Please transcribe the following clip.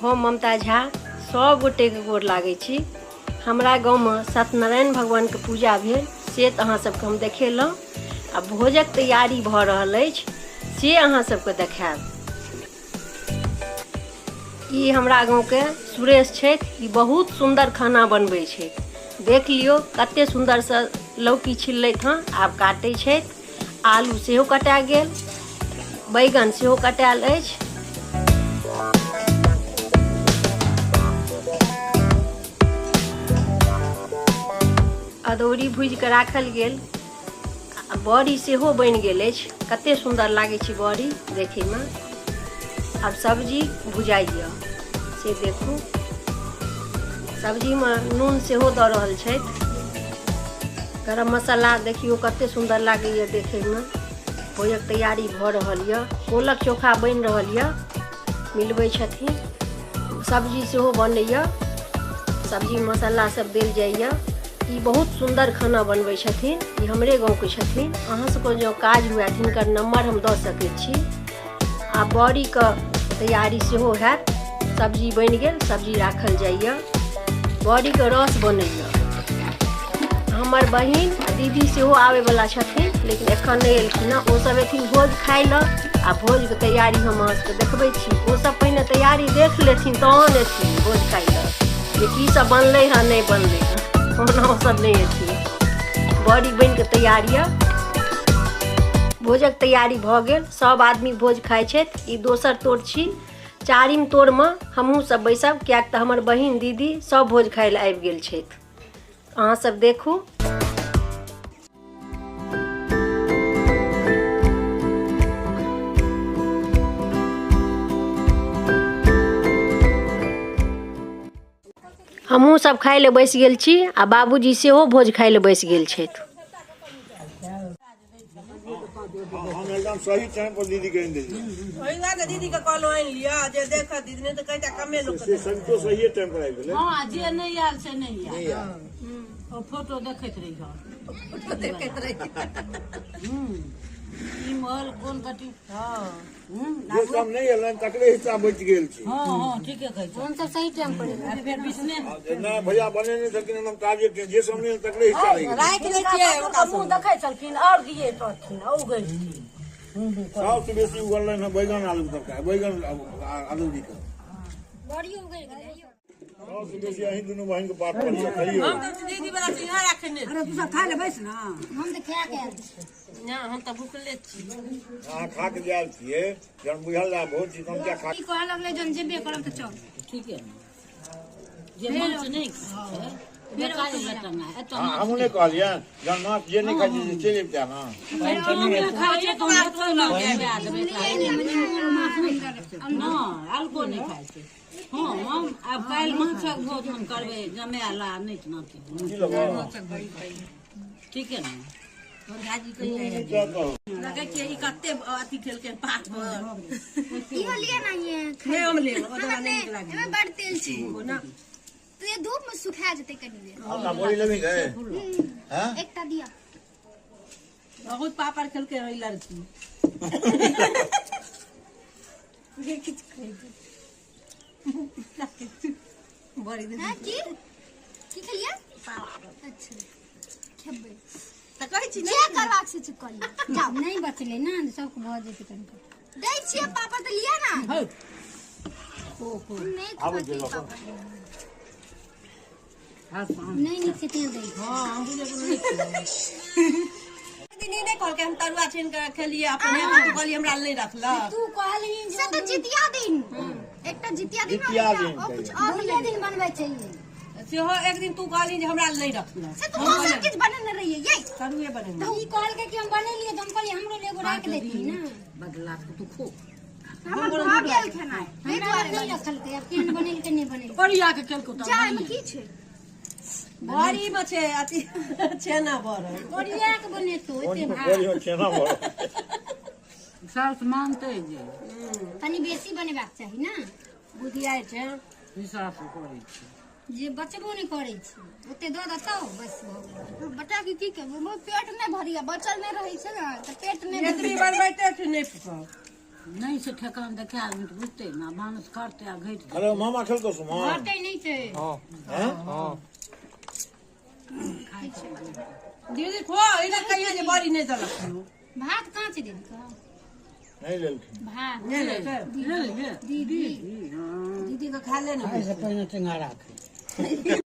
हम ममता झा सब गोटेके गोर लागै छी। हमरा गाँवमे सत्यनारायण भगवानके पूजा भेल से तऽ अहाँ सबके हम देखेलहुँ। आ भोजक तैयारी भऽ रहल अछि से अहाँ सबके देखायब। ई हमरा गाँवके सुरेश छथि, ई बहुत सुन्दर खाना बनबै छथि। देख लियौ कते सुन्दरसँ लौकी छिललथि हँ, आब काटै छथि। आलू सेहो कटा गेल, बैगन सेहो कटायल अछि। अदौरी भूजि कऽ राखल गेल, आ बड़ी सेहो बनि गेल अछि। कते सुन्दर लागै छै बड़ी देखैमे। आब सब्जी भुजाइए से देखू। सब्जीमे नून सेहो दऽ रहल छथि। गरम मसाला देखियौ कते सुन्दर लागैए देखैमे। भोजक तैयारी भऽ रहल यऽ। ओलक चोखा बनि रहल यऽ, मिलबै छथिन। सब्जी सेहो बनैए, सब्जी मसाला सब देल जाइए। ई बहुत सुन्दर खाना बनबै छथिन, ई हमरे गाँवके छथिन। अहाँ सबके जँ काज हुए तऽ हिनकर नम्बर हम दऽ सकै छी। आ बड़ीके तैयारी सेहो हैत। सब्जी बनि गेल, सब्जी राखल जाइए, बड़ीके रस बनैए। हमर बहिन आ दीदी सेहो आबैवला छथिन, लेकिन एखन नहि एलखिन हँ। ओसभ एथिन भोज खाइ लए, आ भोजके तैयारी हम अहाँ सबके देखबै छी। ओसभ पहिने तैयारी देख लेथिन तहन एथिन भोज खाइ लए, जे की सब बनलै हँ नहि बनलै हँ। ओना ओसभ नहि एथिन। बड़ी बनिके तैयार यऽ, भोजक तैयारी भऽ गेल, सब आदमी भोज खाइ छथि। ई दोसर तोड़ छी, चारिम तोड़मे हमहूँ सब बैसब, किएक तऽ हमर बहिन दीदी सब भोज खाइ लए आबि गेल छथि। अहाँ सब देखू। हमहूँ सब खाइ लए बैस गेल छी, आ बाबूजी सेहो भोज खाइ लए बैस गेल छथि। हम एकदम सही टाइम पर दीदी के आनि देलियै। ओहि लए कऽ दीदी के कहलहुँ आनि लिअ जे देखत दीदी, नहि तऽ कहिता कमे लोक से संतो सहिए टाइम पर आबि गेलै। हँ, जे नहि आयल से नहि आयल। ओ फोटो देखैत रही, फोटो देखैत रही। ई महल कोन कटी। हँ, जे सब नहि एलनि तकरे हिस्सा बचि गेल छै। हँ हँ, ठीके कहै छै। हम सब सही टाइम पर एलहुँ। फेर बिसने नहि भैया बनेने छलखिन एकदम ताजे, जे सब नहि तकरे हिस्सा रहि गेलै। राखि दै छियै हुनका मुँह देखै छलखिन आओर दिए पड़थिन उगै छथिन। सबसँ बेसी उगलनि हँ बैगन आलू के तरकारी, बैगन अदौरी के। बड़ियो उगरि गेलै। सबसँ बेसी अहीं दुनू बहिन के बात पर छै, खइयौ। हम तऽ दीदी वाला सिंघाड़ा खेने छी। अरे तू सब खा ले बैस ना। हम तऽ खा के आयल छी। ना, हम तऽ भुखले छी। अहाँ खा के जायल छियै, जहन बुझल रहए भोज छी तहन किया खा। ई कहऽ लगलै जहन जेबे करब तऽ चल। ठीके जे मन से नहि खाइ छै बेकारी लटंगा एतऽ। हँ, हमहूँ नहि कहलियनि, जहन माछ जे नहि खाइ छै से चलि अबितै ने। खाइ छै तऽ हम एतबे लऽ के आबि देबै। नहि, अलगो नहि खाइ छै। हँ, हम आब काल्हि माछक भोज हम करबै जमाय ला नहि नाती। की लेबै? ठीक है ने? क्या कहू? लगै छियै ई कते अथी खेलकै पापड़। इहो लिअ ना, ये। नहि, हम लेब, ओ तऽ नहि नीक लागै। एहिमे बड़ तेल छै तो ये धूप में सुखा जेतै कनी देर। अपना बोरी लेबही गए? हैं? एकटा दिअ। बहुत पापड़ खेलकै हँ ई लड़की। बड़ी दिन हाँ, की की खेलियै? अच्छा, खेबै तऽ कहै छी। जे करबाक से चुप कऽ लिअ, जाउ। नहि बचलै ने, सबके भऽ जेतै कनिक। दै छियै पापड़ तऽ लिअ ना। नहि आबै खाती छै लऽ कऽ। पापड़ हँ। नहि नीक छै तें दै छै। हम बुझे कोनो नहि खेबै। एक दिन ई नहि कहलकै हम तरुआ छानि कऽ खेलियै अपने, हम तू कहलियै हमरा नहि रखलक। तू कहलही से तऽ जितिया दिन, एकटा जितिया दिन जितिया और एकटा दिन और कहियौ। कुछ और दुइये दिन बनबै छै ई। सेहो एक दिन तू कहली जे हमरा नहि रखलक। से तऽ दोसर किछु बनेने रहियै यै। तरुए बनेने। ई कहलकै कि हम बनेलियै तऽ हम कहलियै हमरो लए एगो राखि देती ने। बदला तू खो। हमर भऽ गेल खेनाइ ताहि हमरा दुआरे नहि रखलकै, आब केहन बनेलकै नहि बनेलकै। बढ़िया के केलको तऽ जा, एहिमे की छै? बड़ी मे छै अथी छेना बड़। ओरिया के बनेतौ एते भात। बोरी में छेना भरल। साउस मानतै जे कनि बेसी बनेबाक चाही ने। बुधियाइ छै। हिसाब से करै छै। जे बचबो नहि करै छै ओते दऽ देतौ, बस भऽ गेल। बच्चा के की करबै, मोर पेट नहि भरिया, बचल नहि रहै छै ने तऽ पेट नहि एतबी बनबैते छै नहि फूकब। नहीं से ठेकान देखा आदमी तऽ बुझतै ने, भानस करतै आ घटि जेतै। अरे मामा खेलको सुमा। घटै नहि छै। हैं? दीदी खो, इधर कहियो जे बड़ी नहि देलक। भात कहाँ छै दीदी के? नहीं लेलखिन। भात नहि लेलकै। ले ले। दीदी दीदी के खा ले ने। खाइ से पहिने सिंघाड़ा खाइ।